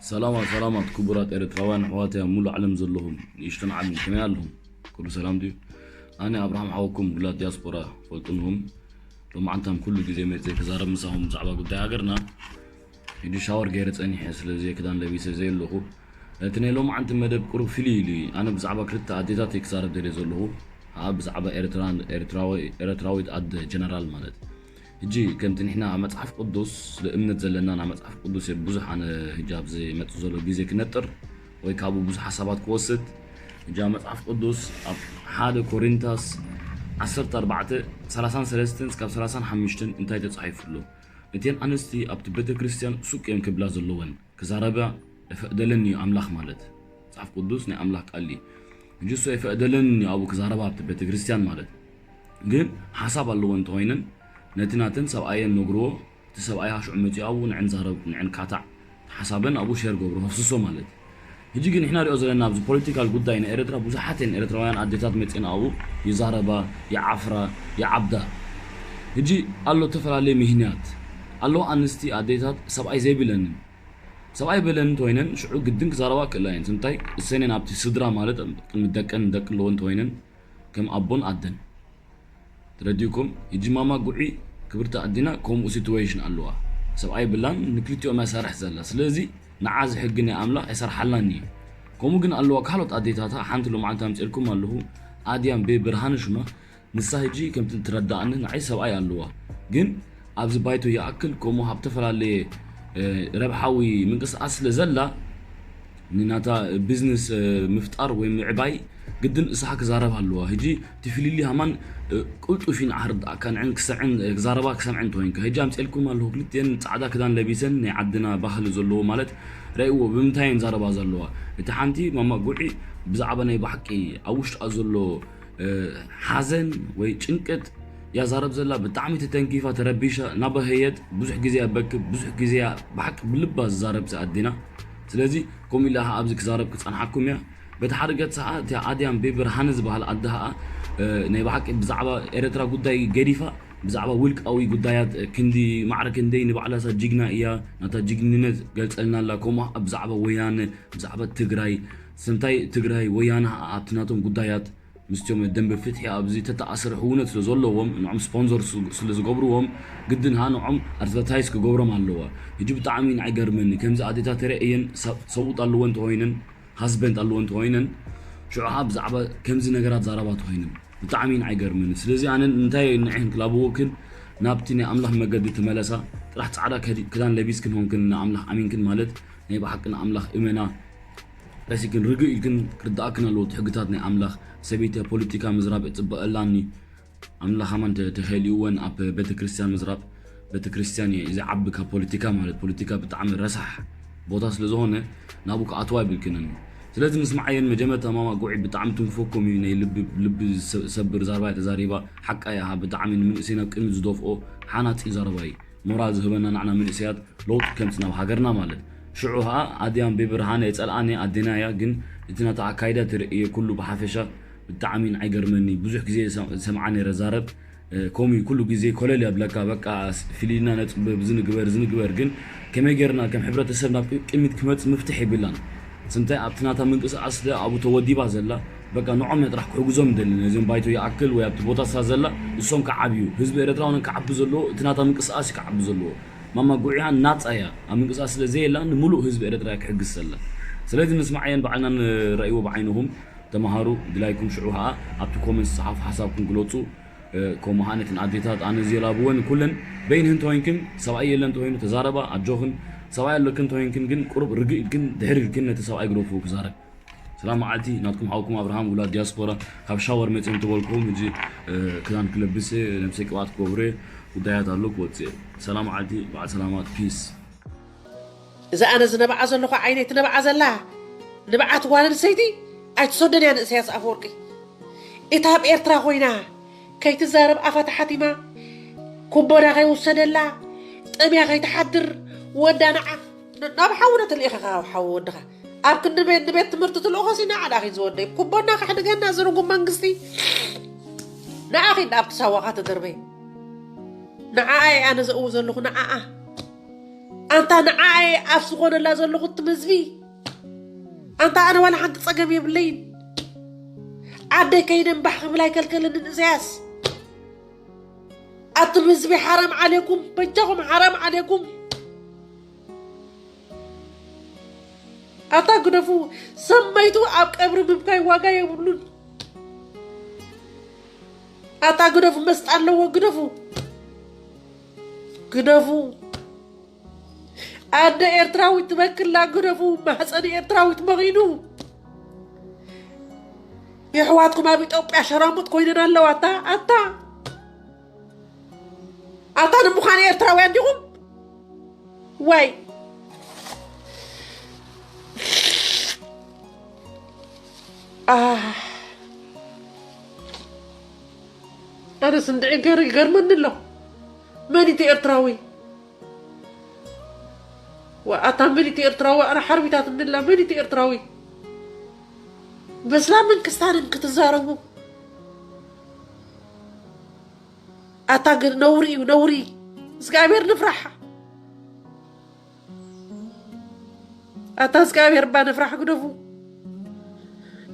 ሰላማት ሰላማት ክቡራት ኤርትራውያን ኣሕዋተይ ኣብ ሙሉእ ዓለም ዘለኹም ንእሽቶን ዓብን ከመይ ኣለኹም? ኩሉ ሰላም ድዩ? ኣነ ኣብርሃም ሓወኩም ውላድ ዲያስፖራ ፈልጥንኹም። ሎማዓንታም ኩሉ ግዜ መፅእ ክዛረብ ምሳኹም ብዛዕባ ጉዳይ ሃገርና። ሕጂ ሻወር ገይረ ፀኒሐ ስለዚ ክዳን ለቢሰ ዘየለኹ እቲ ናይ ሎማዓንቲ መደብ ቁሩብ ፍልይ ኢሉ እዩ። ኣነ ብዛዕባ ክልተ ኣዴታት ክዛረብ ደልየ ዘለኹ። ከዓ ብዛዕባ ኤርትራን ኤርትራዊ- ኤርትራዊት ኣደ ጀነራል ማለት ሕጂ ከምቲ ንሕና ኣብ መጽሓፍ ቅዱስ ስለ እምነት ዘለና ናብ መጽሓፍ ቅዱስ እየ ብዙሕ ኣነ ሕጂ ኣብዚ መጽእ ዘሎ ግዜ ክነጥር ወይ ካብኡ ብዙሕ ሓሳባት ክወስድ። ሕጂ ኣብ መጽሓፍ ቅዱስ ኣብ ሓደ ኮሪንታስ ዓሰርተ ኣርባዕተ ሰላሳን ሰለስተን እስካብ ሰላሳን ሓሙሽተን እንታይ ተጻሒፉ ኣሎ? እተን ኣንስቲ ኣብቲ ቤተ ክርስቲያን ሱቅ እየን ክብላ ዘለወን። ክዛረባ የፈቅደለን እዩ ኣምላኽ ማለት መጽሓፍ ቅዱስ ናይ ኣምላኽ ቃል እዩ። ሕጂ እሱ የፈቅደለን እዩ ኣብኡ ክዛረባ ኣብቲ ቤተ ክርስቲያን ማለት ግን ሓሳብ ኣለዎ እንተኮይነን ነቲ ናተን ሰብኣየን ነግርዎ። እቲ ሰብኣይ ሃሽዑ መፂኡ ኣብኡ ንዕን ዛረብ ንዕን ካታዕ ሓሳበን ኣብኡ ሸር ገብሮ ከፍስሶ ማለት እዩ። ሕጂ ግን ንሕና ሪኦ ዘለና ኣብዚ ፖለቲካል ጉዳይ ናይ ኤርትራ ብዙሓት እየን ኤርትራውያን ኣዴታት መፅን ኣብኡ ይዛረባ፣ ይዓፍራ፣ ይዓብዳ። ሕጂ ኣሎ እተፈላለየ ምክንያት ኣለዋ ኣንስቲ ኣዴታት ሰብኣይ ዘይብለንን ሰብኣይ በለን እንተኮይነን ሽዑ ግድን ክዛረባ ክእላ እየን። ስምታይ እሰነን ኣብቲ ስድራ ማለት ቅድሚ ደቀን ደቂ ኣለዎ እንተኮይነን ከም ኣቦን ኣደን ተረዲእኩም። ሕጂ ማማ ጉዒ ክብርቲ ኣዲና ከምኡ ሲትዌሽን ኣለዋ። ሰብኣይ ብላን ንክልቲኦም መሳርሕ ዘላ ስለዚ ንዓ እዚ ሕጊ ናይ ኣምላኽ ኣይሰርሓላን እዩ። ከምኡ ግን ኣለዋ ካልኦት ኣዴታታ ሓንቲ ሎማዓንቲ ኣምፅኤልኩም ኣለኹ ኣድያም ቤ ብርሃን ሽማ ንሳ ሕጂ ከምቲ ትረዳእኒ ንዓይ ሰብኣይ ኣለዋ ግን ኣብዚ ባይቶ ይኣክል ከምኡ ሃብ ተፈላለየ ረብሓዊ ምንቅስቃስ ስለ ዘላ ንናታ ቢዝነስ ምፍጣር ወይ ምዕባይ ግድን እሳሓ ክዛረብ ኣለዋ። ሕጂ እቲ ፍልሊ ሃማን ቅልጡፍ ኢና ክርድኣካ ንዕን ክሰዕን ክዛረባ ክሰምዕን ተኮይንካ ሕጂ ኣምፅኤልኩም ኣለኹ ክልቲኤን ፃዕዳ ክዳን ለቢሰን ናይ ዓድና ባህሊ ዘለዎ ማለት ረእዎ ብምንታይ እየን ዛረባ ዘለዋ እቲ ሓንቲ ማማ ጉዒ ብዛዕባ ናይ ባሕቂ ኣብ ውሽጣ ዘሎ ሓዘን ወይ ጭንቀት ያዛረብ ዘላ ብጣዕሚ ተተንኪፋ ተረቢሻ እናበኸየት ብዙሕ ግዜ በክ ብዙሕ ግዜ ብሓቂ ብልባ ዝዛረብ ኣዴና ስለዚ ከምኡ ኢላ ኣብዚ ክዛረብ ክፀንሓኩም እያ በቲ ሓደ ገፅ ሰዓ እቲ ኣድያም ቤብርሃነ ዝበሃል ኣደ ኸዓ ናይ ብሓቂ ብዛዕባ ኤረትራ ጉዳይ ገዲፋ ብዛዕባ ውልቃዊ ጉዳያት ክንዲ ማዕረ ክንደይ ንባዕላሳ ጅግና እያ ናታ ጅግንነት ገልፀልና ኣላ ከምኡ ብዛዕባ ወያነ ብዛዕባ ትግራይ ስንታይ ትግራይ ወያነ ኣብቲ ናቶም ጉዳያት ምስቶም ደንበ ፍትሒ ኣብዚ ተተኣሰረ ህውነት ስለ ዘለዎም ንዖም ስፖንሰር ስለ ዝገብርዎም ግድን ሃ ንዖም ኣድቨርታይዝ ክገብሮም ኣለዋ ሕጂ ብጣዕሚ ንዓይ ገርመኒ ከምዚ ኣዴታት ተረእየን ሰብኡት ኣለዎ እንተኮይነን ሃዝበንድ ኣለዎ እንተኮይነን ሽዑ ሃ ብዛዕባ ከምዚ ነገራት ዛረባ ተኮይነን ብጣዕሚ ንዓይ ገርመኒ ስለዚ ኣነ እንታይ ንዕን ክላብወክን ናብቲ ናይ ኣምላኽ መገዲ ተመለሳ ጥራሕ ፃዕዳ ክዳን ለቢስክን ሆንክን ንኣምላኽ ኣሚንክን ማለት ናይ ብሓቂ ንኣምላኽ እመና ቀሲክን ርግእ ኢልክን ክርድኣክን ኣለዎ እቲ ሕግታት ናይ ኣምላኽ ሰበይቲ ኣብ ፖለቲካ ምዝራብ እፅበቐላኒ ኣምላኽ ኣማን ተኸሊእወን ኣብ ቤተክርስትያን ምዝራብ ቤተክርስትያን እየ እዚ ዓቢ ካብ ፖለቲካ ማለት ፖለቲካ ብጣዕሚ ረሳሕ ቦታ ስለ ዝኾነ ናብኡ ክኣትዋ ይብልክንን ስለዚ ምስ መዓየን መጀመርታ ማማ ጉዒ ብጣዕሚ ትንክፈኩም እዩ ናይ ልቢ ልቢ ሰብር ዛርባ ተዛሪባ ሓቃ እያ ብጣዕሚ ንምንእሰይ ናብ ቅድሚ ዝደፍኦ ሓናፂ ዛርባ እዩ ሞራል ዝህበና ንዓና መንእሰያት ለውጢ ከምፅእ ናብ ሃገርና ማለት ሽዑ ከዓ ኣድያም ብብርሃነ የፀልኣኒ ኣዴና እያ ግን እቲ ናታ ኣካይዳ ትርእየ ኩሉ ብሓፈሻ ብጣዕሚ ንዓይ ገርመኒ ብዙሕ ግዜ ዝሰምዓ ነይረ ዛረብ ከምኡ ኩሉ ግዜ ኮለል የብለካ በቃ ፍሊልና ነፅበ ብዝንግበር ዝንግበር ግን ከመይ ገርና ከም ሕብረተሰብ ናብ ቅሚት ክመፅ ምፍትሕ የብላን ስንታይ ኣብቲ ናታ ምንቅስቃስ ኣብኡ ተወዲባ ዘላ በቃ ንዖም እያ ጥራሕ ክሕግዞም እንደሊ ነዚኦም ባይቶ ይኣክል ወይ ኣብቲ ቦታ እሳ ዘላ እሶም ክዓብዩ ህዝቢ ኤረትራ እውን ክዓቢ ዘለዎ እቲ ናታ ምንቅስቃስ እዩ ክዓቢ ዘለዎ ማማ ጉዒሃ ናፃ እያ ኣብ ምንቅስቃስ ስለ ዘየላ ንምሉእ ህዝቢ ኤረትራ እያ ክሕግዝ ዘላ ስለዚ ምስማዓየን ባዕልና ንረእይዎ ብዓይንኹም ተምሃሩ ድላይኩም ሽዑ ከዓ ኣብቲ ኮመንት ዝፀሓፉ ሓሳብኩም ግለፁ ከምኡ ከዓ ነተን ኣዴታት ኣነ ዝየላብወን ኩለን በይንህን ተኮይንክን ሰብኣይ የለን ተኮይኑ ተዛረባ ኣጆኽን ሰብኣይ ኣለክን ተኮይንክን ግን ቁሩብ ርግእ ኢልክን ድሕር ኢልክን ነቲ ሰብኣይ ግደፉ ክዛረብ ሰላም መዓልቲ ናትኩም ሓውኩም ኣብርሃም ውላድ ዲያስፖራ ካብ ሻወር መፅእ እንትበልኩም ሕጂ ክዳን ክለብስ ነብሰይ ቅብኣት ክገብሩ ጉዳያት ኣሎ ክወፅእ ሰላም መዓልቲ በዓል ሰላማት ፒስ እዛ ኣነ ዝነብዓ ዘለኹ ዓይነይ ትነብዓ ዘላ ንብዓት ጓል ኣንስተይቲ ኣይትሰዶን እያ ንእሰያስ ኣፈወርቂ እታ ኣብ ኤርትራ ኮይና ከይትዛረብ ኣፋ ተሓቲማ ኩቦና ከይውሰደላ ጠምያ ከይትሓድር ወዳ ንዓ ናብ ሓውና ተልኢኻ ካብ ሓው ወድኻ ኣብ ክንዲ ቤት ንቤት ትምህርቲ ትልእኾሲ ንዓ ዳኺ ዝወደይ ኩቦና ከሕድገና ዝርጉም መንግስቲ ንዓኺ እንዳ ኣብቲ ሳዋኻ ተደርበይ ንዓኣ እየ ኣነ ዘእው ዘለኹ ንዓኣ ኣንታ ንዓይ ኣብ ዝኾነላ ዘለኹ እትም ህዝቢ ኣንታ ኣነ ዋላ ሓንቲ ጸገም የብለይን። ዓደይ ከይደ እምባሕ ክብል ኣይከልከለንን ኢሳያስ። ኣቱም ህዝቢ ሓራም ዓሌኩም፣ በጃኹም ሓራም ዓሌኩም። ኣታ ግደፉ፣ ሰመይቱ ኣብ ቀብሪ ምብካይ ዋጋ የብሉን። ኣታ ግደፉ፣ መስጣ ኣለዎ፣ ግደፉ፣ ግደፉ። ኣደ ኤርትራዊት ትበክላ፣ ግደፉ፣ ማህፀን ኤርትራዊት መኺኑ። የሕዋትኩም ኣብ ኢትዮጵያ ሸራሙጥ ኮይነን ኣለዋ። ኣታ ኣታ ኣታ ንምዃን ኤርትራውያን ዲኹም? ወይ ኣህ፣ ኣነስ እንድዒ ገር ይገርመኒ ኣሎ። መን እቲ ኤርትራዊ? ወ-፣ ኣታ መን እቲ ኤርትራዊ? ኣነ ሓርቢታት እንድላ መን እቲ ኤርትራዊ? በስላምን ክስታንን ክትዛረቡ ኣታ ግን ነውሪ እዩ፣ ነውሪ። እግዚኣብሔር ንፍራሕ። ኣታ እግዚኣብሔር እባ ንፍራሕ፣ ግደፉ።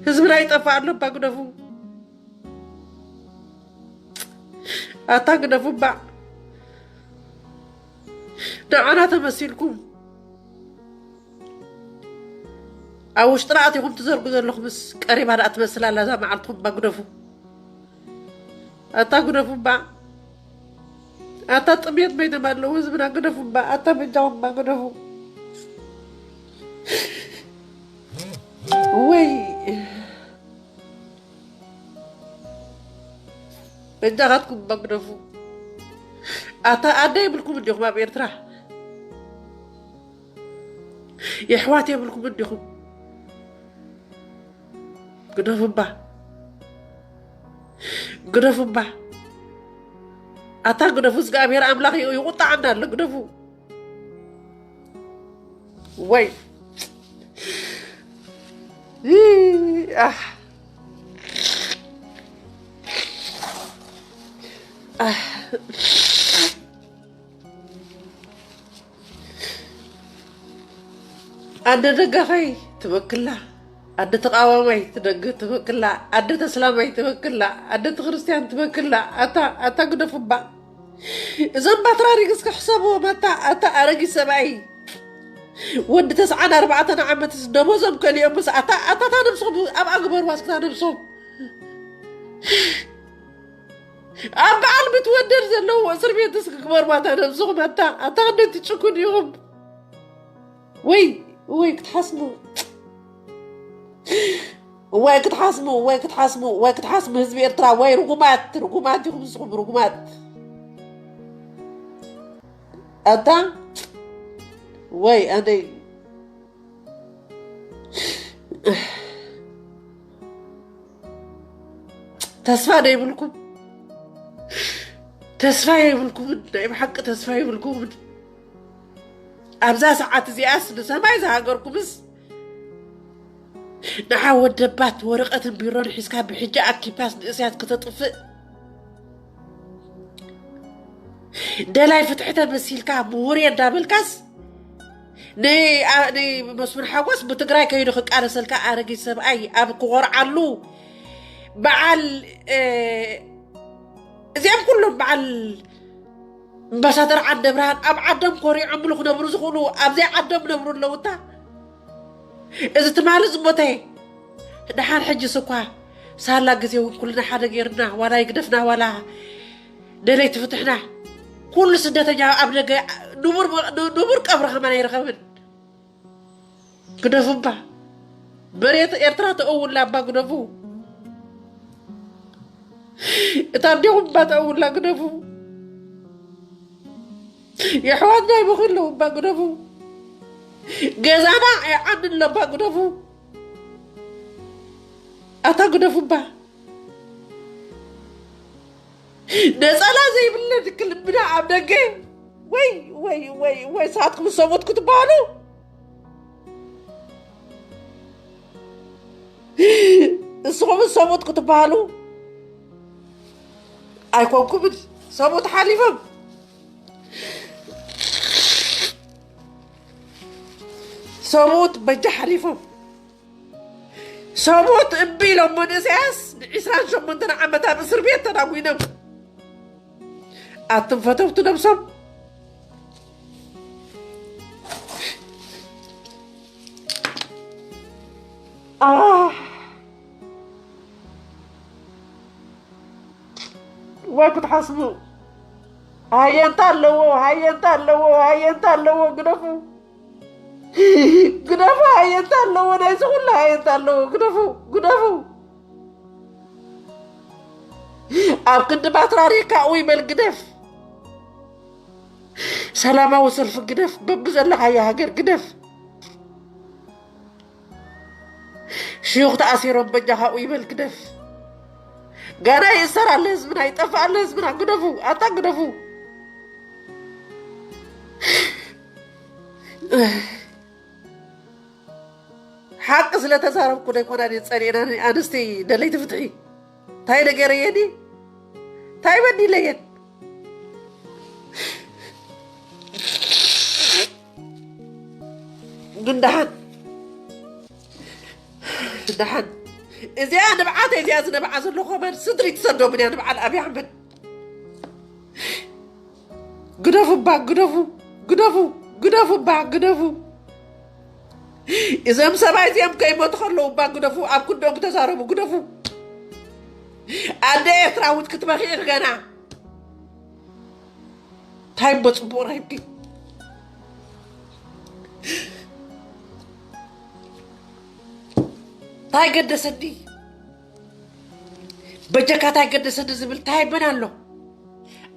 ህዝብና ይጠፍእ ኣሎ እባ፣ ግደፉ። ኣታ ግደፉ እባ። ንዓና ተመሲልኩም ኣብ ውሽጥና ኣቲኹም ትዘርጉ ዘለኹምስ ቀሪባ ደኣ ትመስል ኣላ እዛ መዓልትኹም እባ፣ ግደፉ። ኣታ ግደፉ እባ። ኣታ ጥሜት መይቶም ኣለዉ ህዝብና፣ ግደፉ እባ። ኣታ በጃኹም እባ፣ ግደፉ። ወይ በጃኻትኩም እባ፣ ግደፉ። ኣታ ኣደ የብልኩም እንዲኹም ኣብ ኤርትራ። የሕዋት የብልኩም እንዲኹም። ግደፉ እባ። ግደፉ እባ። ኣታ ግደፉ፣ እግዚኣብሔር ኣምላኽ ይቁጣዓና ኣሎ። ግደፉ። ወይ። ይይ፣ ኣህ። ኣህ። ኣደ ደጋፋይ ትበክላ፣ ኣደ ተቃዋማይ ትደግ-፣ ትበክላ፣ ኣደ ተስላማይ ትበክላ፣ ኣደ ክርስትያን ትበክላ። ኣታ፣ ኣታ ግደፉ እባ። እዞም ባትራሪክ እስከ ሕሰብዎም። ኣታ፣ ኣታ ኣረጊት ሰብኣይ፣ ወዲ ተስዓን ኣርባዕተን ዓመትስ ደሞዞም ከሊኦምስ፣ ኣታ፣ ኣታ፣ እታ ነብስኹም ኣብኣ ግበርዋ እስከ እታ ነብሶም። ኣብ በዓል ምትወደድ ዘለዎ እስር ቤትስ ክግበርዋ እታ ነብስኹም። ኣታ፣ ኣታ ክንደይ ትጭኩን ኢኹም። ወይ፣ ወይ ክትሓስሙ። ወይ ክትሓስሙ፣ ወይ ክትሓስሙ፣ ወይ ክትሓስሙ ህዝቢ ኤርትራ። ወይ ርጉማት፣ ርጉማት ኢኹም ንስኹም ርጉማት። ኣታ፣ ወይ ኣደይ። ተስፋ ዶ ይብልኩም? ተስፋ የብልኩምን፣ ናይ ብሓቂ ተስፋ የብልኩምን። ኣብዛ ሰዓት እዚኣስ ንሰማይ ዝሃገርኩምስ፣ ንዓ ወደባት ወረቐትን ቢሮን ሒዝካ ብሕጂ ኣኪብካስ ንእስያስ ከተጥፍእ፣ ደላይ ፍትሒ ተመሲልካ ምሁር እየ እንዳበልካስ፣ ን-፣ ኣ-፣ ንመስፍን ሓጎስ ብትግራይ ከይዱ ክቃለሰልካ ኣረጊት ሰብኣይ ኣብ ክኾርዓሉ በዓል፣ እ፣ እዚኦም ኩሎም በዓል ኣምባሳደር ዓንደ ብርሃን ኣብ ዓዶም ኮሪዖምሉ ክነብሩ ዝኽእሉ ኣብ ዘይዓዶም ነብሩ ኣለውታ። እዚ ትማሊ ዝሞተ ደሓን ሕጅስ እኳ ሳላ ግዜ እውን ኩልና ሓደ ገይርና ዋላ ይግደፍና ዋላ ደለይቲ ፍትሕና ኩሉ ስደተኛ ኣብ ደገ ንቡር፣ ንቡር ቀብሪ ከማን ኣይረኸብን። ግደፉ እባ። መሬት ኤርትራ ተእውላ እባ ግደፉ። እታ ኣዴኹም እባ ተእውላ ግደፉ። የሕዋትና ይበኽዩ ኣለዉ እባ ግደፉ። ገዛና ይዓኒ ኣሎ እባ ግደፉ። ኣታ ግደፉ እባ። ነጸላ ዘይብለን ክልምና ኣብ ደገ። ወይ፣ ወይ፣ ወይ፣ ወይ፣ ንስኻትኩም ሰሙት ክትበሃሉ። ንስኹም ሰሙት ክትበሃሉ ኣይኮንኩምን። ሰሙት ሓሊፎም። ሰብኡት በጃ ሓሊፎም። ሰብኡት እምቢ ኢሎም መንእሰያስ ንዒስራን ሸሞንተን ዓመት ኣብ እስር ቤት ተዳጒኖም። ኣቱም ፈተውቲ ነብሶም። ኣህ፣ ወይ ክትሓስቡ። ሃየንታ ኣለዎ፣ ሃየንታ ኣለዎ፣ ሃየንታ ኣለዎ። ግደፉ፣ ግደፉ። ሃየንታ ኣለዎ፣ ናይዚ ኩሉ ሃየንታ ኣለዎ። ግደፉ፣ ግደፉ። ኣብ ክንዲ ባትራሪ ካብኡ ይበል ግደፍ። ሰላማዊ ሰልፊ ግደፍ፣ በብዘለኻዮ ሃገር ግደፍ። ሽዩኽ ተኣሲሮም በጃ ካብኡ ይበል ግደፍ። ገና ይእሰር ኣሎ ህዝብና፣ ይጠፍእ ኣሎ ህዝብና። ግደፉ፣ ኣታ ግደፉ። ሓቂ ስለ ተዛረብኩ ዶ ኣይኮናን እየን ጸሊኤናኒ ኣንስቲ ደለይቲ ፍትሒ? እንታይ ነገረየን? እንታይ በዲለየን? ግን ደሓን፣ ደሓን እዚኣ ንብዓተይ፣ እዚኣ ዝነብዓ ዘለኹ ከማን ስድሪ ትሰዶምን እያ ንብዓል ኣብይ ኣሕመድ። ግደፉ እባ፣ ግደፉ፣ ግደፉ፣ ግደፉ እባ፣ ግደፉ። እዞም ሰብኣይ እዚኦም ከይሞቱ ከለዉ እባ ግደፉ፣ ኣብ ክንዶም ተዛረቡ፣ ግደፉ። ኣደ ኤርትራዊት ክትበኺ ኢኺ ገና። እንታይ እሞ ጽቡቕ ረኺብኪ? እንታይ ገደሰኒ? በጀካ እንታይ ገደሰኒ ዝብል እንታይ መን ኣሎ?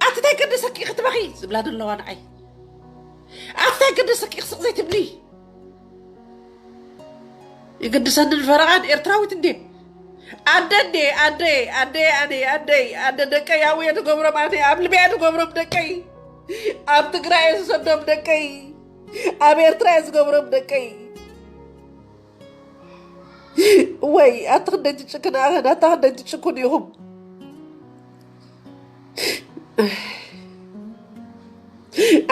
ኣቲ እንታይ ገደሰኪ ክትበኺ ዝብላ ዘለዋ ንዓይ። ኣቲ እንታይ ገደሰኪ ክስቕ ዘይትብሊ? ይግድሰንን ፈረቓን ኤርትራዊት እንዴ? ኣደ እንዴ? ኣደ፣ ኣደ፣ ኣነ፣ ኣደይ፣ ኣደ ደቀይ ኣብየ ትገብሮም፣ ኣነ ኣብ ልብያ ትገብሮም ደቀይ፣ ኣብ ትግራይ ዝሰዶም ደቀይ፣ ኣብ ኤርትራ ዝገብሮም ደቀይ። ወይ ኣቲ ክንደይ ትጭክን ኣኸን፣ ኣታ ክንደይ ትጭክኑ ኢኹም።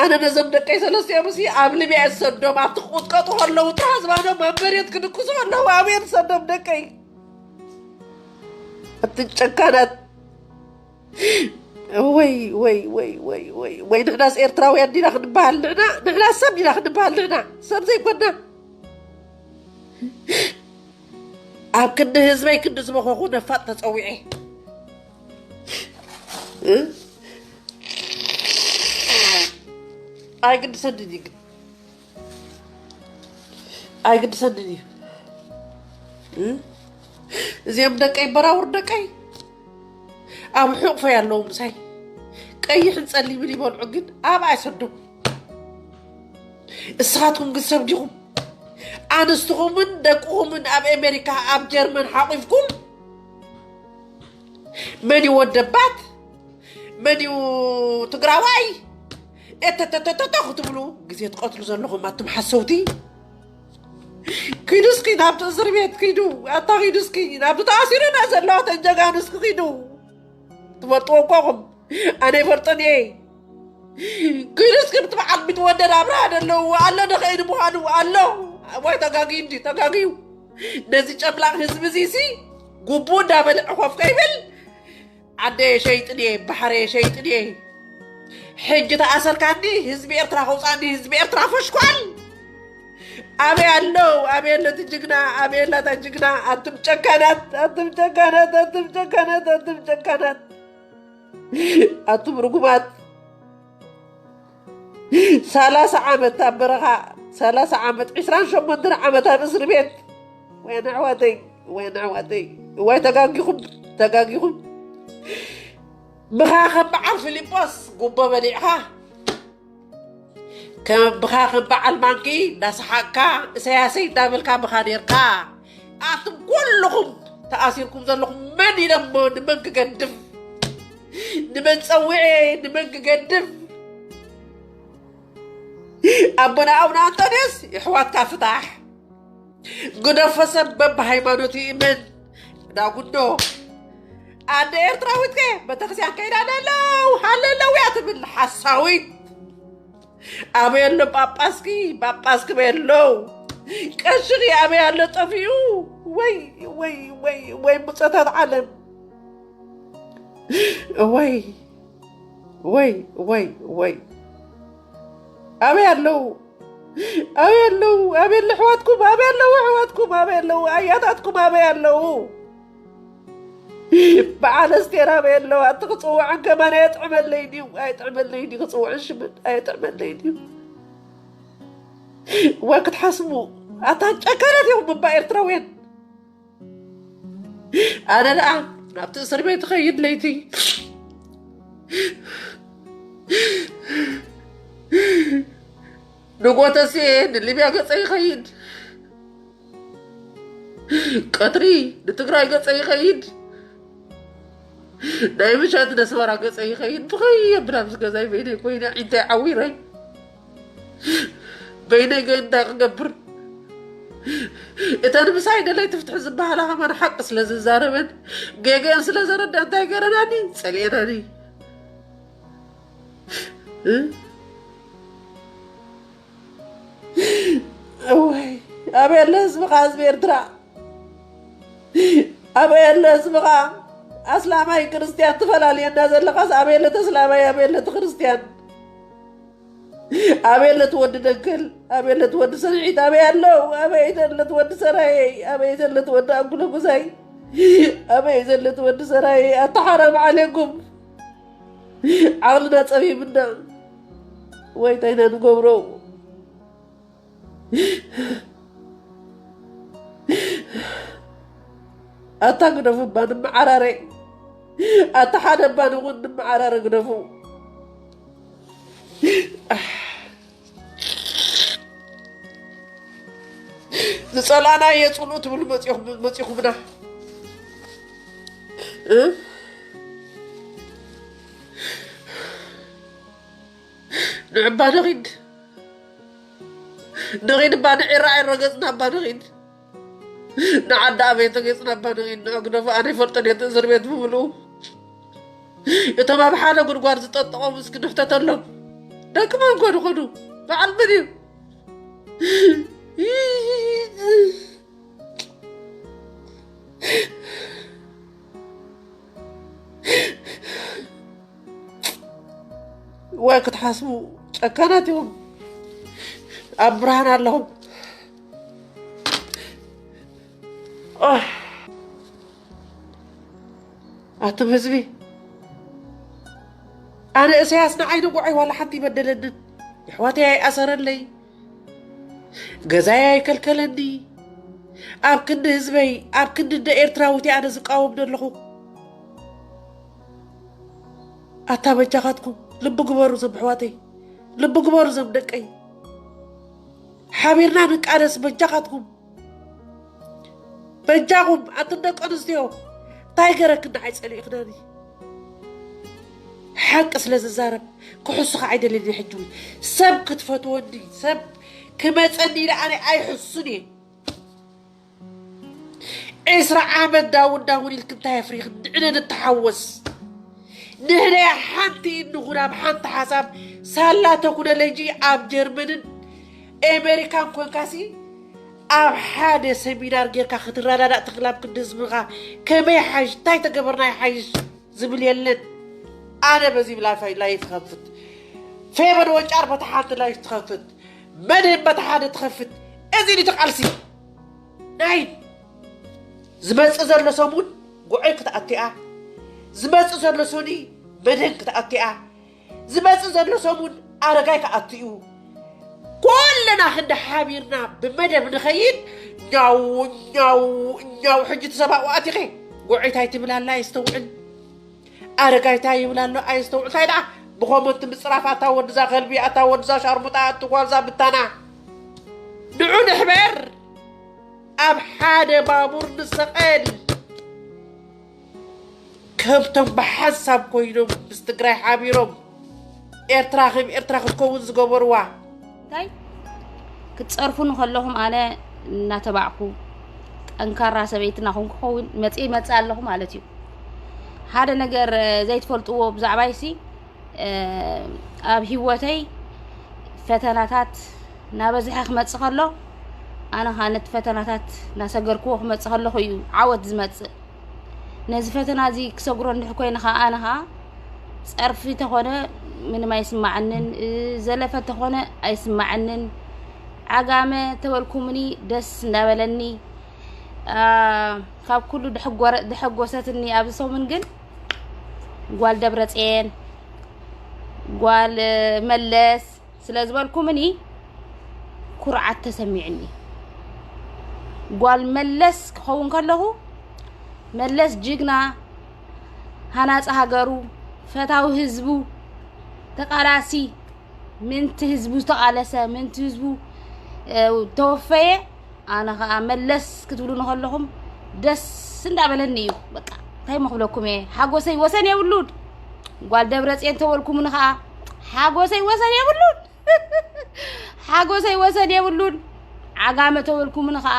ኣነ ነዞም ደቀይ ሰለስቲኦም ሲ ኣብ ልብያ ዝሰዶም፣ ኣብቲ ክቁጥቀጡ ከለዉ ጥራሕ ዝባኖም ኣብ መሬት ክድቅሱ ከለዉ ኣብየ ዝሰዶም ደቀይ። ኣቲ ጨካናት። ወይ፣ ወይ፣ ወይ፣ ወይ፣ ወይ፣ ወይ፣ ንሕናስ ኤርትራውያን ዲና ክንበሃል ንሕና? ንሕና ሰብ ዲና ክንበሃል ንሕና? ሰብ ዘይኮና? ኣብ ክንዲ ህዝበይ ክንዲ ዝበኸኹ ነፋጥ ተጸዊዐ። እ? ኣይግድሰንን እዩ ግን። ኣይግድሰንን እዩ። እ? እዚኦም ደቀይ በራውር ደቀይ ኣብ ሕቑፈይ ኣለዉ ምሳይ። ቀይሕን ጸሊምን ይበልዑ ግን ኣብ ኣይሰዶም። እስኻትኩም ግን ሰብ ዲኹም? ኣንስትኹምን ደቅኹምን ኣብ ኣሜሪካ፣ ኣብ ጀርመን ሓቂፍኩም፣ መን እዩ ወደባት፣ መን እዩ ትግራዋይ፣ ኤተተተተተ ክትብሉ ግዜ ትቐትሉ ዘለኹም ኣቱም ሓሰውቲ። ኪዱ እስኪ ናብቲ እስር ቤት ኪዱ፣ ኣታ ኪዱ እስኪ ናብቲ ተኣሲሩ ና ዘለዋ ተንጀጋኑ እስኪ ኪዱ። ትፈልጥዎ እኮ ኢኹም። ኣነ ይፈልጦን እየ። ኪዱ እስኪ ብቲ በዓል ቢትወደድ ኣብርሃ ደለዉ ኣሎ፣ ንኸይድ ምዃኑ ኣሎ። ዋይ ተጋግዩ እንዲ ተጋግዩ። ነዚ ጨምላቕ ህዝቢ እዚ ሲ ጉቡ እንዳበልዐ ኮፍ ከይብል፣ ዓደየ ሸይጥን እየ፣ ባሕረየ ሸይጥን እየ። ሕጂ ተኣሰርካኒ ህዝቢ ኤርትራ ከውፃኒ፣ ህዝቢ ኤርትራ ፈሽኳል። ኣበይ ኣሎ? ኣበይ ኣሎ እቲ ጅግና? ኣበይ ኣላ እታ ጅግና? ኣቱም ጨካናት፣ ኣቱም ጨካናት፣ ኣቱም ጨካናት፣ ኣቱም ጨካናት፣ ኣቱም ርጉማት። ሰላሳ ዓመት ኣብ በረኻ፣ ሰላሳ ዓመት፣ ዕስራን ሸሞንተን ዓመት ኣብ እስሪ ቤት። ወይን ኣሕዋተይ፣ ወይን ኣሕዋተይ፣ እዋይ ተጋጊኹም፣ ተጋጊኹም። ብኻ ከም በዓል ፊሊጶስ ጉቦ በሊዕኻ፣ ከም ብኻ ከም በዓል ማንኪ እንዳሰሓቅካ እሰያሰይ እንዳበልካ ብኻ ኔርካ። ኣቱም ኩልኹም ተኣሲርኩም ዘለኹም መን ኢለሞ ንመን ክገድፍ? ንመን ጸዊዐ ንመን ክገድፍ? ኣቦና ኣቡነ ኣንጦንዮስ የሕዋትካ ፍታሕ። ግደፎ ሰብ በብሃይማኖቱ ይእመን። ዳጉዶ ኣደ ኤርትራዊት ከ ቤተክርስትያን ከይዳ ሃለለው ሃለለው እያ ትብል ሓሳዊት። ኣበይ ኣሎ ጳጳስኪ? ጳጳስኪ በይ ኣሎ። ቀሽኺ ኣበይ ኣሎ ጠፊኡ? ወይ ወይ ወይ ወይ ብጾታት ዓለም ወይ ወይ ወይ ወይ ኣበይ ኣለዉ? ኣበይ ኣለዉ? ኣበይ ኣለዉ ኣሕዋትኩም? ኣበይ ኣለዉ ኣሕዋትኩም? ኣበይ ኣለዉ ኣያታትኩም? ኣበይ ኣለዉ? በዓል ኣስቴር ኣበይ ኣለዋ? እቲ ክፅውዐን ከማን ኣየጥዕመለይ ድዩ? ኣየጥዕመለይ ድዩ? ክፅውዐን ሽምን ኣየጥዕመለይ ድዩ? ወይ ክትሓስቡ ኣታ ጨካናት እዮም እባ ኤርትራውያን። ኣነ ደኣ ናብቲ እስር ቤት እኸይድ ለይቲ ንጎተሴ ንሊብያ ገጸ ይኸይድ፣ ቀትሪ ንትግራይ ገጸ ይኸይድ፣ ናይ ምሸት ነስመራ ገጸ ይኸይድ። ብኸይ የብላ ምስ ገዛይ በይነይ ኮይነ ዒንተይ ዓዊረይ በይነይ ገ እንታይ ክገብር? እተን ምሳይ ደለይቲ ፍትሒ ዝበሃላ ከማን ሓቂ ስለ ዝዛረበን ጌገን ስለ ዘረዳ እንታይ ገረናኒ? ጸልኤናኒ። እ? እዋይ ኣበይ ኣሎ ህዝብኻ ህዝቢ ኤርትራ? ኣበይ ኣሎ ህዝብኻ? ኣስላማይ ክርስትያን ትፈላልየና ዘለኻስ ኣበይ ኣሎ እቲ ኣስላማይ ኣበይ ኣሎ እቲ ክርስትያን? ኣበይ ኣሎ እቲ ወዲ ደንከል ኣበይ ኣሎ እቲ ወዲ ሰንዒት ኣበይ ኣሎ? ኣበይ ዘሎ እቲ ወዲ ሰራየይ ኣበይ ዘሎ እቲ ወዲ ኣንጉለጉዛይ ኣበይ ዘሎ እቲ ወዲ ሰራየይ? ኣታ ሓራም ዓሌኩም ዓቕልና ጸቢብና ወይ እንታይ ኢና ንገብሮ? ኣታ ግደፉ እባ ንመዓራረ ኣታ ሓደ እባ ንኹን ንመዓራረ ግደፉ። ዝጸላእናዮ ጽልኡ ትብሉ መጺኹምና። ንዕባ ንኺድ ንኺድ እባ ንዒራ ዒሮ ገጽና እባ ንኺድ ንዓዲ ኣበይ ተገጽና እባ ንኺድ ንዕግደፉ ኣነ ይፈልጦ ድየ እቲ እስር ቤት ብምልኡ እቶም ኣብ ሓደ ጉድጓድ ዝጠጠቖም እስኪ ንሕተተሎም ደቂ መን ኮኑ ኮኑ በዓል መን እዩ ወይ ክትሓስቡ ጨካናት እዮም ኣብ ብርሃን ኣለኹም ኣቱም ህዝቢ ኣነ እሰያስ ንዓይ ንጉዐይ ዋላ ሓንቲ ይበደለንን የሕዋተይ ኣይኣሰረለይ ገዛይ ኣይከልከለኒ ኣብ ክንዲ ህዝበይ ኣብ ክንዲ እንደ ኤርትራዊት ኣነ ዝቃወም ዘለኹ ኣታ በጃኻትኩም ልቢ ግበሩ ዘም ኣሕዋተይ ልቢ ግበሩ ዘም ደቀይ ሓቢርና ንቃለስ በጃኻትኩም በጃኹም ኣትን ደቂ ኣንስትዮ እንታይ ገረክና ኣይጸሊእክናኒ ሓቂ ስለ ዝዛረብ ክሕሱኻ ኣይደልን ሕጂ እውን ሰብ ክትፈትወኒ ሰብ ክመፀኒ ኢለ ኣነ ኣይሕሱን እየ ዕስራ ዓመት ዳውን ዳውን ኢልክ እንታይ ኣፍሪኽ ንዕነ ንተሓወስ ንሕነ ሓንቲ ኢድ ንኹን ኣብ ሓንቲ ሓሳብ ሳላ ተኩኖሎጂ ኣብ ጀርመንን ኤሜሪካን ኮንካሲ ኣብ ሓደ ሰሚናር ጌርካ ክትረዳዳእ ትኽላብ ክንዲ ህዝብኻ ከመይ ሓይሽ እንታይ ተገበርና ይሓይሽ ዝብል የለን ኣነ በዚ ብላይፍ ላይፍ ከፍት ፌበን ወጫር በታ ሓንቲ ላይፍ ትኸፍት መድህን በታ ሓደ ትኸፍት እዚ ዲቲ ቃልሲ ናይ ዝመፅእ ዘሎ ሰሙን ጉዐይ ክትኣቲኣ ዝመፅእ ዘሎ ሰኒ መድህን ክትኣቲኣ ዝመፅእ ዘሎ ሰሙን ኣረጋይ ክኣትኡ ኩልና ክንዲ ሓቢርና ብመደብ ንኸይድ ኛው ኛው ኛው ሕጂ እቲ ሰብኣዊ ኣቲኸ ጉዐይታይ ትብል ኣላ የስተውዕል ኣረጋይታይ ይብል ኣሎ ኣየስተውዕል እንታይ ደኣ ብኮመንት ምፅራፍ ኣታ ወድዛ ከልቢ ኣታ ወድዛ ሻርሙጣ ኣቲ ጓልዛ ብታና ንዑ ንሕበር ኣብ ሓደ ባቡር ንሰቐል ከምቶም ብሓንሳብ ኮይኖም ምስ ትግራይ ሓቢሮም ኤርትራ ከም ኤርትራ ክትከውን ዝገበርዋ እንታይ ክትፀርፉ ንከለኹም ኣነ እናተባዕኩ ጠንካራ ሰበይቲ ናኹም ክኸውን መፅእ ይመፅእ ኣለኹ ማለት እዩ ሓደ ነገር ዘይትፈልጥዎ ብዛዕባይሲ ኣብ ሂወተይ ፈተናታት ናበዝሐ ክመፅእ ከሎ ኣነ ኸዓ ነቲ ፈተናታት እናሰገርክዎ ክመጽእ ከለኹ እዩ ዓወት ዝመጽእ። ነዚ ፈተና እዚ ክሰግሮ እንድሕር ኮይነ ኸዓ ኣነ ኸዓ ጸርፊ ተኾነ ምንም ኣይስማዓንን፣ እ፣ ዘለፈ ተኾነ ኣይስማዓንን። ዓጋመ ተበልኩምኒ ደስ እንዳበለኒ። አ፣ ካብ ኩሉ ደሐጎረ-፣ ደሐጎሰትኒ ኣብዚ ሰሙን ግን ጓል ደብረጽየን፣ ጓል መለስ ስለ ዝበልኩምኒ ኩርዓት ተሰሚዕኒ። ጓል መለስ ክኸውን ከለኹ፣ መለስ ጅግና፣ ሃናጺ ሃገሩ፣ ፈታዊ ህዝቡ፣ ተቃላሲ፣ ምንቲ ህዝቡ ዝተቃለሰ፣ ምንቲ ህዝቡ፣ እ፣ ተወፈየ። ኣነ ኸዓ መለስ ክትብሉኒ ከለኹም ደስ እንዳበለኒ እዩ። በቃ እንታይ እሞ ክብለኩም እየ፣ ሓጎሰይ ወሰን የብሉን። ጓል ደብረጽዮን ተበልኩምኒ ኸዓ ሓጎሰይ ወሰን የብሉን። ሓጎሰይ ወሰን የብሉን። ዓጋመ ተበልኩምኒ ኸዓ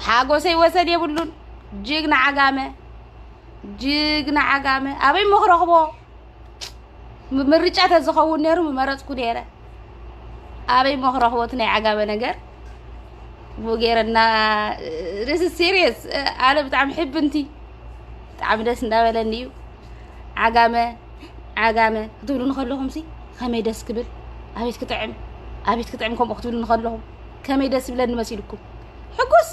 ሓጎሰይ ወሰን የብሉን። ጅግና ዓጋመ፣ ጅግና ዓጋመ። ኣበይ እሞ ክረኽቦ? ም-፣ ምርጫ ተዝኸውን ነይሩ ምመረጽኩ ነይረ። ኣበይ እሞ ክረኽቦ እቲ ናይ ዓጋመ ነገር? ብኡ ገይረና፣ this is serious። ኣነ ብጣዕሚ ሕብንቲ፣ ብጣዕሚ ደስ እንዳበለኒ እዩ። ዓጋመ፣ ዓጋመ ክትብሉኒ ከለኹምሲ ከመይ ደስ ክብል። ኣቤት ክጥዕም፣ ኣቤት ክጥዕም ከምኡ ክትብሉኒ ከለኹም ከመይ ደስ ይብለኒ መሲልኩም። ሕጉስ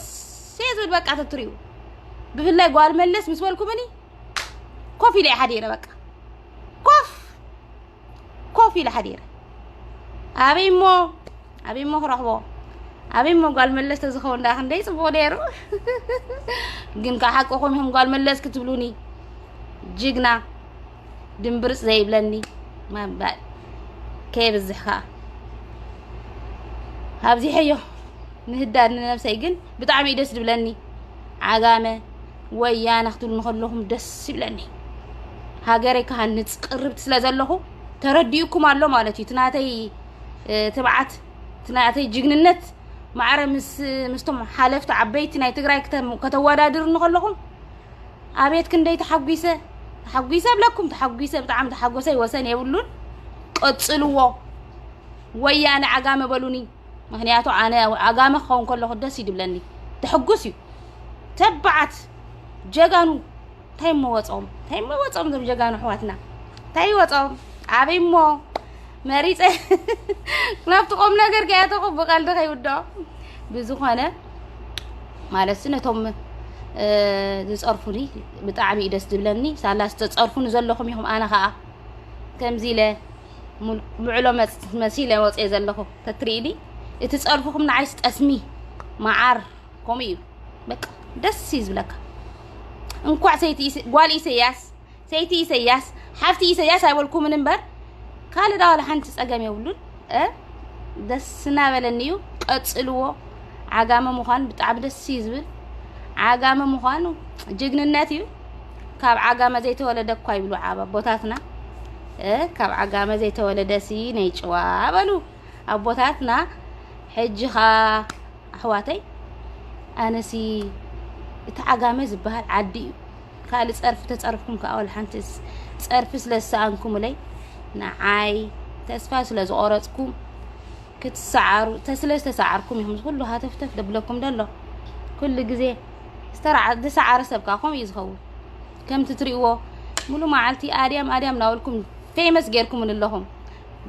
እየ ዝብል በቃ ተትሪኡ። ብፍላይ ጓል መለስ ምስ በልኩምኒ ኮፍ ኢለ እየ ሓዲረ በቃ። ኮፍ፣ ኮፍ ኢለ ሓዲረ። ኣበይ እሞ፣ ኣበይ እሞ ክረኽቦ? ኣበይ እሞ ጓል መለስ ተዝኸውን ደኣ ክንደይ ጽቡቕ ነይሩ። ግን ካብ ሓቅኹም ኢኹም ጓል መለስ ክትብሉኒ። ጅግና፣ ድምብርጽ ዘይብለኒ። ማባል። ከየብዝሕ ከኣ። ኣብዚሐዮ። ምህዳን ንነብሰይ ግን ብጣዕሚ እዩ ደስ ዝብለኒ። ዓጋመ፣ ወያነ ክትብሉ ከለኹም ደስ ይብለኒ። ሃገረይ ክሃንጽ ቅርብቲ ስለ ዘለኹ ተረዲኡኩም ኣሎ ማለት እዩ። እቲ ናተይ፣ እ፣ ትብዓት፣ እቲ ናተይ ጅግንነት ማዕረ ምስ፣ ምስቶም ሓለፍቲ ዓበይቲ ናይ ትግራይ ክተ-፣ ከተወዳድሩኒ ከለኹም ኣቤት ክንደይ ተሓጒሰ፣ ተሓጒሰ እብለኩም፣ ተሓጒሰ፣ ብጣዕሚ ተሓጎሰይ ወሰን የብሉን። ቀጽልዎ። ወያነ ዓጋመ በሉኒ። ምኽንያቱ ኣነ ዓጋመ ክኸውን ከለኹ ደስ እዩ ዝብለኒ። ተሕጉስ እዩ። ተባዓት ጀጋኑ እንታይ እሞ ወጾም? እንታይ እሞ ወጾም እዞም ጀጋኑ ኣሕዋትና? እንታይ ይወጾም? ኣበይ እሞ መሪጸ ናብቲ ቁም ነገር ከያተኹ ብቐልዲ ከይውድኦ። ብዝኾነ ማለትሲ ነቶም፣ እ፣ ዝጸርፉኒ ብጣዕሚ እዩ ደስ ዝብለኒ። ሳላ ዝተጸርፉኒ ዘለኹም ኢኹም። ኣነ ኸኣ ከምዚ ኢለ ሙል-፣ ምዕሎ መጽ-፣ መሲለ ወጽየ ዘለኹ ተትርእይኒ፣ እቲ ጸርፍኹም ንዓይስ ጠስሚ መዓር ከምኡ እዩ። በቃ ደስ እዩ ዝብለካ። እንኳዕ ሰይቲ ኢሰ-፣ ጓል ኢሰያስ፣ ሰይቲ ኢሰያስ፣ ሓፍቲ ኢሰያስ ኣይበልኩምን እምበር ካልእ ዳ ዋላ ሓንቲ ጸገም የብሉን። እ፣ ደስ እናበለኒ እዩ። ቀጽልዎ። ዓጋመ ምዃን ብጣዕሚ ደስ እዩ ዝብል። ዓጋመ ምዃኑ ጅግንነት እዩ። ካብ ዓጋመ ዘይተወለደ እኳ ይብሉ ዓብ ኣቦታትና። እ፣ ካብ ዓጋመ ዘይተወለደ ሲ ነይ ጭዋ በሉ ኣቦታትና። ሕጂ ኸኣ ኣሕዋተይ፣ ኣነሲ እቲ ዓጋመ ዝበሃል ዓዲ እዩ። ካልእ ጸርፊ ተጸርፍኩም ከኣ ወላ ሓንቲ ስ-፣ ጸርፊ ስለ ዝሰኣንኩምለይ ንዓይ ተስፋ ስለ ዝቖረጽኩም ክትሰዓሩ፣ ተ-፣ ስለ ዝተሰዓርኩም ኢኹም እዚ ኩሉ ሃተፍተፍ ደብለኩም ደሎ። ኩሉ ግዜ ዝተራ-፣ ዝሰዓረ ሰብ ከኣ ከምኡ እዩ ዝኸውን። ከምቲ ትሪእዎ ሙሉ መዓልቲ ኣድያም ኣድያም እናበልኩም ፌመስ ጌርኩምኒ ኣለኹም።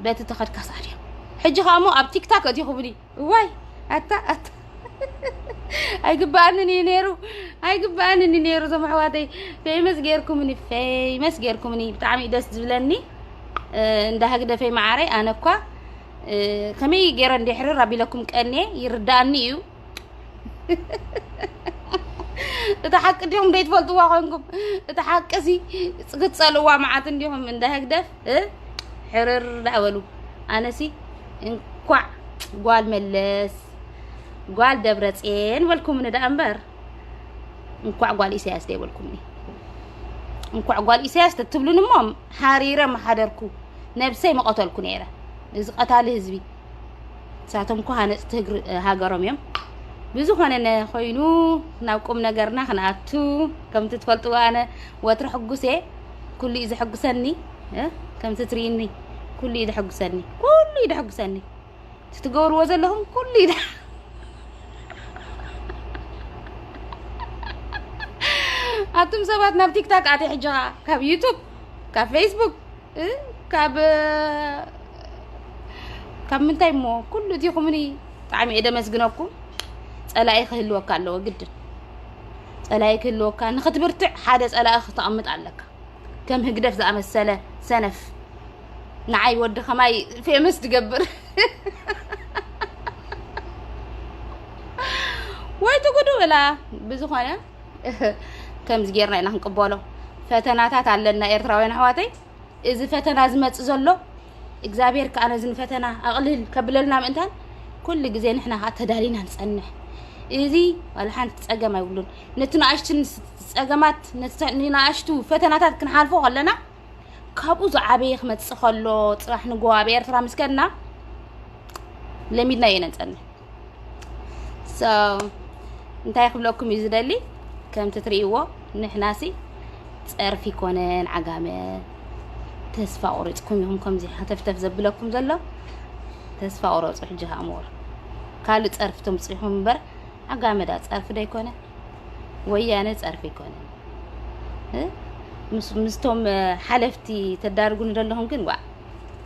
በቲ ተኸድካስ ኣድያም። ሕጂ ከኣ እሞ ኣብ ቲክታክ ኣእቲኹምኒ። እዋይ፣ ኣታ፣ ኣታ። ኣይግባኣንን እዩ ነይሩ፣ ኣይግባኣንን እዩ ነይሩ። እዞም ኣሕዋተይ ፌመስ ጌርኩምኒ፣ ፌመስ ጌርኩምኒ። ብጣዕሚ እዩ ደስ ዝብለኒ። እ፣ እንዳ ህግደፈይ መዓረይ፣ ኣነ እኳ፣ እ፣ ከመይ ገይረ እንደ ሕርር ኣቢለኩም ቀንየ ይርዳኣኒ እዩ። እቲ ሓቂ ዲኹም ደይትፈልጥዋ ኮንኩም፣ እቲ ሓቂ ሲ ክትጸልዋ መዓት እንዲኹም እንዳ ህግደፍ፣ እ? ሕርር ደኣ በሉ። ኣነሲ እንኳዕ ጓል መለስ፣ ጓል ደብረጽየን በልኩምኒ ደኣ እምበር፣ እንኳዕ ጓል ኢሳያስ ደይበልኩምኒ። እንኳዕ ጓል ኢሳያስ ተትብሉኒ እሞ፣ ሓሪረ ምሓደርኩ፣ ነብሰይ ምቐተልኩ ነይረ። እዚ ቀታሊ ህዝቢ። ንሳቶም እኮ ሃነፅቲ ህግር-፣ ሃገሮም እዮም። ብዝኾነ ነ-፣ ኮይኑ ናብ ቁም ነገርና ክንኣቱ፣ ከምቲ ትፈልጥዎ ኣነ ወትሪ ሕጉስ እየ። ኩሉ እዩ ዘሐጉሰኒ፣ እ? ከምቲ ትርእይኒ፣ ኩሉ እዩ ዘሐጉሰኒ። ኩሉ እዩ ዘሐጉሰኒ። እቲ ትገብርዎ ዘለኹም ኩሉ እዩ ዘ-፣ ኣቱም ሰባት ናብ ቲክታክ ኣትየ ሕጂ ኸኣ ካብ ዩቱብ ካብ ፌስቡክ እ፣ ካብ ካብ ምንታይ እሞ ኩሉ እቲኹምኒ ብጣዕሚ እየ ደመስግነኩም። ጸላኢ ክህልወካ ኣለዎ ግድን። ጸላኢ ክህልወካ ንኽትብርትዕ ሓደ ጸላኢ ክተቐምጥ ኣለካ። ከም ህግደፍ ዝኣመሰለ ሰነፍ ንዓይ ወዲ ከማይ ፌመስ ትገብር ወይ ትጉዱ ብላ። ብዝኾነ ከምዚ ጌርና ኢና ክንቅበሎ። ፈተናታት ኣለና ኤርትራውያን ኣሕዋተይ። እዚ ፈተና ዝመጽእ ዘሎ እግዚኣብሔር ከኣ ነዚ ንፈተና ኣቕልል ከብለልና ምእንታን ኩሉ ግዜ ንሕና ከኣ ተዳሊና ንጸንሕ። እዚ ዋላ ሓንቲ ጸገም ኣይብሉን። ነቲ ንኣሽቱ ጸገማት፣ ነቲ ንኣሽቱ ፈተናታት ክንሓልፎ ከለና ካብኡ ዝዓበየ ክመጽእ ከሎ ጽባሕ ንግሆ ኣብ ኤርትራ ምስ ከድና ለሚድናዮ ኢና ንጸንሕ። So እንታይ ክብለኩም እዩ ዝደሊ፣ ከምቲ ትርእይዎ ንሕናሲ ጸርፊ ኮነን ዓጋመ ተስፋ ቆሪጽኩም ኢኹም ከምዚ ሃተፍተፍ ዘብለኩም ዘሎ። ተስፋ ቆረጹ። ሕጂ ከኣ ምሁር ካልእ ጸርፊ ተምጽኢኹም እምበር ዓጋመ ዳ ጸርፊ ዶ ኣይኮነ? ወያነ ጸርፊ ኣይኮነን። እ? ምስ ምስቶም ሓለፍቲ ተዳርጉኒ ዘለኹም ግን ዋ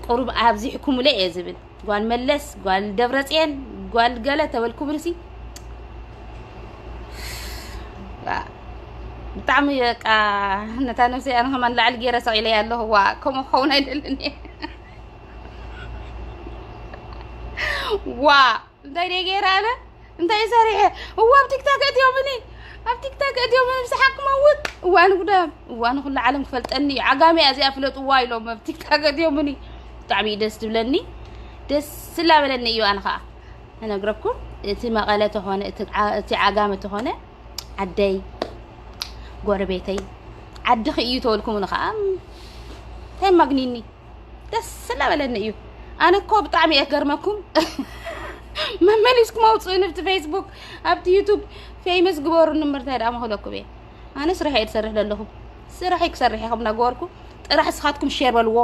ቁሩብ ኣብዚሕኩምለ እየ ዝብል። ጓል መለስ፣ ጓል ደብረጽየን፣ ጓል ገለ ተበልኩምንሲ ብጣዕሚ በቃ ነታ ነብሰይ ኣነ ከማን ላዕሊ ገይረ ሰቒለያ ኣለኹ። ዋ ከምኡ ክኸውን ኣይደልን እየ። ዋ እንታይ ደይ ገይረ ኣነ እንታይ ሰሪሐ? እዋ ኣብ ቲክታክ እትዮምኒ ኣብ ቲክታክ እትዮምኒ ብሰሓቅ ክመውት። እዋ ንጉዳም እዋ ንኩሉ ዓለም ክፈልጠኒ እዩ። ዓጋመ እያ እዚኣ ፍለጥዋ ኢሎም ኣብ ቲክታክ እትዮምኒ። ብጣዕሚ እዩ ደስ ዝብለኒ። ደስ ስላበለኒ እዩ ኣነ ከዓ እነግረኩም። እቲ መቐለ ተኾነ እቲ ዓ- እቲ ዓጋመ ተኾነ ዓደይ ጎረቤተይ ዓድኺ እዩ ተበልኩምኒ ከዓ እንታይ ማግኒኒ ደስ ስላበለኒ እዩ። ኣነ እኮ ብጣዕሚ እየ ክገርመኩም። መመሊስኩም ኣውፅኡኒ ኣብቲ ፌስቡክ ኣብቲ ዩቱብ ፌመስ ግበሩኒ እምበር እንታይ ደኣ መክለኩም እየ። ኣነ ስራሕ እየ ዝሰርሕ ዘለኹ። ስራሕ ክሰርሕ እየ ከም እናገበርኩ ጥራሕ እስኻትኩም ሼር በልዎ።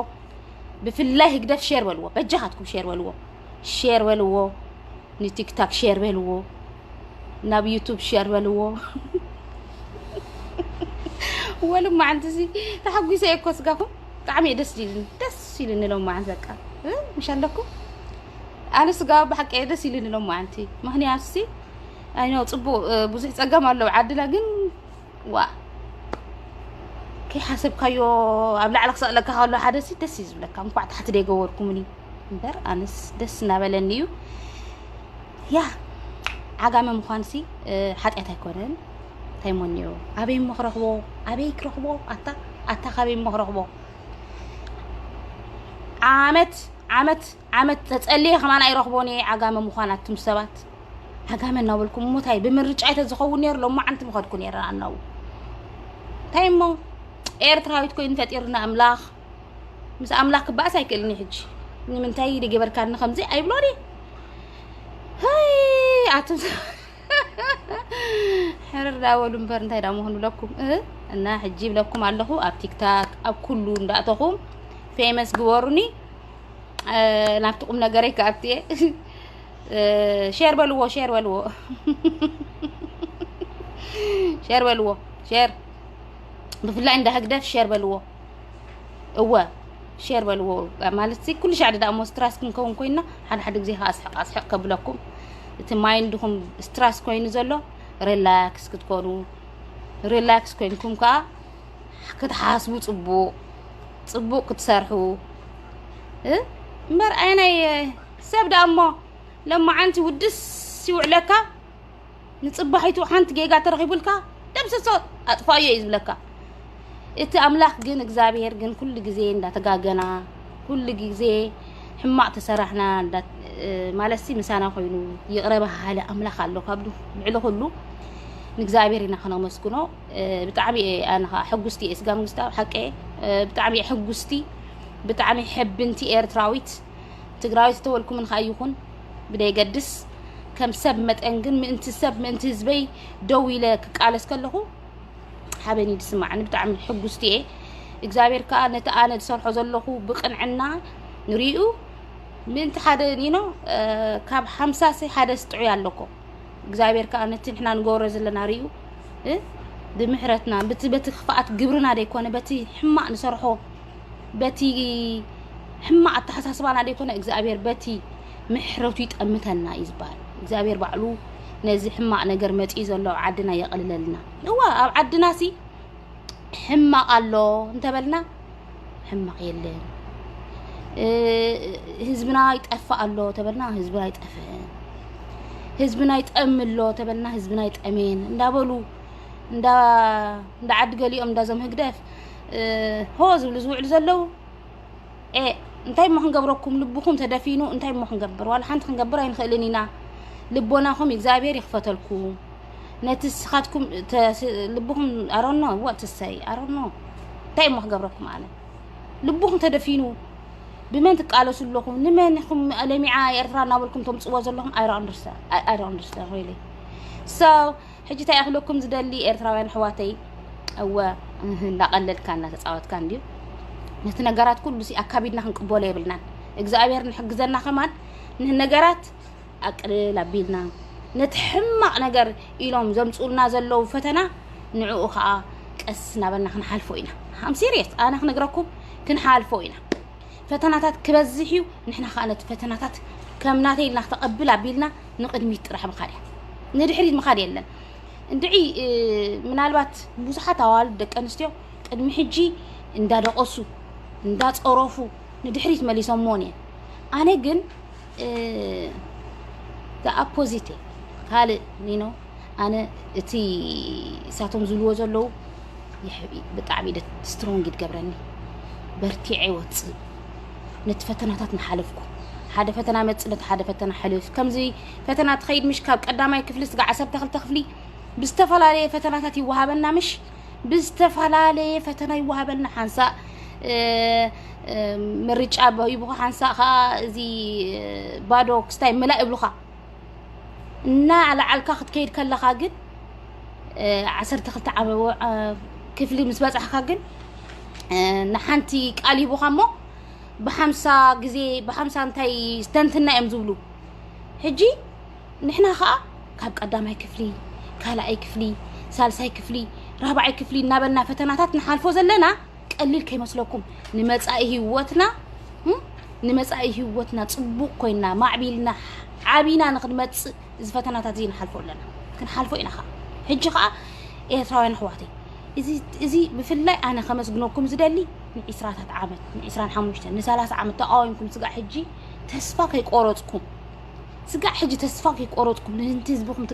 ብፍላይ ህግደፍ ሼር በልዎ። በጃኻትኩም ሼር በልዎ። ሼር በልዎ። ንቲክታክ ሼር በልዎ። ናብ ዩቱብ ሼር በልዎ። ወሉ መዓንቲ እዚ ተሓጒሰ እየ እኮ ስጋኹም ብጣዕሚ እየ ደስ ኢሉኒ ደስ ኢሉኒ ሎም መዓንቲ በቃ እ፣ ምሽ ኣለኩም ኣነ ስጋ ብሓቂ እየ ደስ ኢሉኒ ሎም መዓንቲ ምክንያቱ ሲ ኣይኖ ፅቡቅ እ፣ ብዙሕ ፀገም ኣለዎ ዓድና ግን ዋ ከይሓሰብካዮ ኣብ ላዕሊ ክሰቕለካ ከሎ ሓደ ሲ ደስ እዩ ዝብለካ እንኳዕ ታሕቲ ደይገበርኩምኒ እምበር ኣነስ ደስ እናበለኒ እዩ። ያ ዓጋመ ምዃንሲ ሓጢኣት ኣይኮነን። እንታይ እሞ እኒኦ ኣበይ እሞ ክረኽቦ ኣበይ ክረኽቦ ኣታ ኣታ ካበይ እሞ ክረኽቦ ዓመት ዓመት ዓመት ተጸልየ ከማን ኣይረኽቦን እየ ዓጋመ ምዃን ኣቱም ሰባት። ዓጋመ እናበልኩም እሞ እንታይ ብምርጫይ ተዝኸውን ነይሩ ሎማዓንቲ ምኸድኩ ነይረ ኣናው እንታይ እሞ ኤርትራዊት ኮይኑ ፈጢርና ኣምላኽ ምስ ኣምላኽ ክበኣስ ኣይክእልን እዩ ሕጂ ንምንታይ ድገበርካኒ ከምዚ ኣይብሎን እዩ ሀይ ኣቱም ሕርር ዳበሉ እምበር እንታይ ዳሞ ክንብለኩም እ እና ሕጂ ይብለኩም ኣለኹ ኣብ ቲክታክ ኣብ ኩሉ እንዳእተኹም ፌመስ ግበሩኒ ናብቲ ቁም ነገረይ ክኣትየ ሼር በልዎ ሼር በልዎ ሼር በልዎ ሼር ብፍላይ እንዳ ህግደፍ ሼር በልዎ እወ ሼር በልዎ ማለት ኩሉ ሻዕ ደኣ እሞ ስትራስ ክንከውን ኮይና ሓደ ሓደ ግዜ ከዓ ኣስሕቕ ኣስሕቕ ከብለኩም እቲ ማይንድኹም ስትራስ ኮይኑ ዘሎ ሪላክስ ክትኮኑ ሪላክስ ኮይንኩም ከዓ ክትሓስቡ ፅቡቕ ፅቡቕ ክትሰርሑ እምበር ኣየናይ ሰብ ደኣ እሞ ለማዓንቲ ውድስ ይውዕለካ ንፅባሒቱ ሓንቲ ጌጋ ተረኺቡልካ ደምስሶ ኣጥፋዮ እዩ ዝብለካ እቲ ኣምላኽ ግን እግዚኣብሔር ግን ኩሉ ግዜ እንዳተጋገና ኩሉ ግዜ ሕማቕ ተሰራሕና ማለት ሲ ምሳና ኮይኑ ይቕረ በሃሊ ኣምላኽ ኣሎ ካብ ልዕሊ ኩሉ ንእግዚኣብሔር ኢና ከነመስግኖ ብጣዕሚ ኣነ ከዓ ሕጉስቲ እየ ስጋ መንግስታዊ ሓቀ ብጣዕሚ ሕጉስቲ ብጣዕሚ ሕብንቲ ኤርትራዊት ትግራዊት ዝተበልኩምን ከዓ ይኹን ብደይገድስ ከም ሰብ መጠን ግን ምእንቲ ሰብ ምእንቲ ህዝበይ ደው ኢለ ክቃለስ ከለኹ ሓበን እዩ ዝስማዓኒ ብጣዕሚ ሕጉስቲ እየ እግዚኣብሔር ከዓ ነቲ ኣነ ዝሰርሖ ዘለኹ ብቅንዕና ንሪኡ ምእንቲ ሓደ ኒኖ ካብ ሓምሳ ሲ ሓደ ስጥዑይ ኣለኮ እግዚኣብሔር ከዓ ነቲ ንሕና ንገብሮ ዘለና ሪኡ ብምሕረትና፣ በቲ፣ በቲ ክፍኣት ግብርና ደይኮነ፣ በቲ ሕማቕ ንሰርሖ፣ በቲ ሕማቕ ኣተሓሳስባና ደይኮነ፣ እግዚኣብሔር በቲ ምሕረቱ ይጠምተና እዩ ዝበሃል። እግዚኣብሔር ባዕሉ ነዚ ሕማቕ ነገር መጺኡ ዘሎ ኣብ ዓድና የቕልለልና። እዋ፣ ኣብ ዓድና ሲ ሕማቕ ኣሎ እንተበልና፣ ሕማቕ የለን። እ፣ ህዝብና ይጠፍእ ኣሎ ተበልና፣ ህዝብና ይጠፍእን። ህዝብና ይጠም ኣሎ ተበልና፣ ህዝብና ይጠሜን። እንዳበሉ፣ እንዳ፣ እንዳ ዓዲ ገሊኦም፣ እንዳዞም ህግደፍ፣ እ፣ ሆ ዝብሉ ዝውዕሉ ዘለዉ። ኤ፣ እንታይ እሞ ክንገብረኩም? ልብኹም ተደፊኑ፣ እንታይ እሞ ክንገብር? ዋላ ሓንቲ ክንገብር ኣይንኽእልን ኢና። ልቦናኹም እግዚኣብሔር ይኽፈተልኩም። ነቲ ስኻትኩም ተ-፣ ስ-፣ ልብኹም፣ I don't know what to say, I don't know። እንታይ እሞ ክገብረኩም ኣነ? ልብኹም ተደፊኑ፣ ብመን ትቃለሱ ኣለኹም? ንመን ኢኹም ለሚዓ ኤርትራ እናበልኩም ተምጽዎ ዘለኹም? I don't understand. I, I don't understand, really. So፣ ሕጂ እንታይ እየ ክብለኩም ዝደሊ፣ ኤርትራውያን ኣሕዋተይ? እወ፣ እህ፣ እንዳቐለድካ እናተጻወትካ እንድዩ። ነቲ ነገራት ኩሉ ሲ ኣካቢድና ክንቅበሎ የብልናን። እግዚኣብሔር ንሕግዘና ከማን፣ ንነገራት ኣቅልል ኣቢልና፣ ነቲ ሕማቕ ነገር ኢሎም ዘምጽኡልና ዘለዉ ፈተና፣ ንዕኡ ኸኣ ቀስ እናበልና ክንሓልፎ ኢና። I'm serious፣ ኣነ ክነግረኩም፣ ክንሓልፎ ኢና። ፈተናታት ክበዝሕ እዩ፣ ንሕና ኸኣ ነቲ ፈተናታት ከም ናተይ ኢልና ክተቐብል ኣቢልና ንቕድሚት ጥራሕ ምኻድ እያ። ንድሕሪት ምኻድ የለን። እንድዒ፣ እ፣ ምናልባት ብዙሓት ኣዋልድ ደቂ ኣንስትዮ ቅድሚ ሕጂ እንዳደቐሱ፣ እንዳጸረፉ ንድሕሪት መሊሶምዎን እየን። ኣነ ግን፣ እ፣ the opposite እየ። ካልእ፣ you know፣ ኣነ እቲ እሳቶም ዝብልዎ ዘለዉ ይሕ-፣ ብጣዕሚ ደ-፣ ስትሮንግ ይትገብረኒ። በርቲዐ ይወጽእ። ነቲ ፈተናታት እናሓለፍኩ፣ ሓደ ፈተና መጽእ፣ ነቲ ሓደ ፈተና ሕልፍ። ከምዚ ፈተና ትኸይድ ምሽ፣ ካብ ቀዳማይ ክፍሊ ስጋዕ ዓሰርተ ክልተ ክፍሊ ብዝተፈላለየ ፈተናታት ይወሃበና ምሽ፣ ብዝተፈላለየ ፈተና ይወሃበልና። ሓንሳእ፣ እ፣ እ፣ ምርጫ ሂቡኻ፣ ሓንሳእ ኸኣ እዚ፣ እ፣ ባዶ ክስታይ ምላእ ይብሉኻ። እናለዓልካ ክትከይድ ከለኻ ግን፣ እ፣ ዓሰርተ ክልተ ዓመ-፣ ወ-፣ እ፣ ክፍሊ ምስ በጻሕካ ግን፣ እ፣ ንሓንቲ ቃል ሂቡኻ እሞ፣ ብሓምሳ ግዜ፣ ብሓምሳ እንታይ ስተንትና እዮም ዝብሉ። ሕጂ ንሕና ኸኣ ካብ ቀዳማይ ክፍሊ፣ ካልኣይ ክፍሊ፣ ሳልሳይ ክፍሊ፣ ራብዓይ ክፍሊ እናበልና ፈተናታት ንሓልፎ ዘለና፣ ቀሊል ከይመስለኩም። ንመጻኢ ህይወትና፣ እም፣ ንመጻኢ ህይወትና ጽቡቕ ኮይና፣ ማዕቢልና፣ ዓቢና ንኽንመጽእ፣ እዚ ፈተናታት እዚ ንሓልፎ ኣለና። ክንሓልፎ ኢና ኸኣ። ሕጂ ኸኣ ኤርትራውያን ኣሕዋተይ፣ እዚ፣ እዚ ብፍላይ ኣነ ከመስግነኩም ዝደሊ፣ ንዒስራታት ዓመት፣ ንዒስራን ሓሙሽተን፣ ንሰላሳ ዓመት ተቃዊምኩም፣ ስጋዕ ሕጂ ተስፋ ከይቆረጽኩም፣ ስጋዕ ሕጂ ተስፋ ከይቆረጽኩም፣ ንህንቲ ህዝብኹም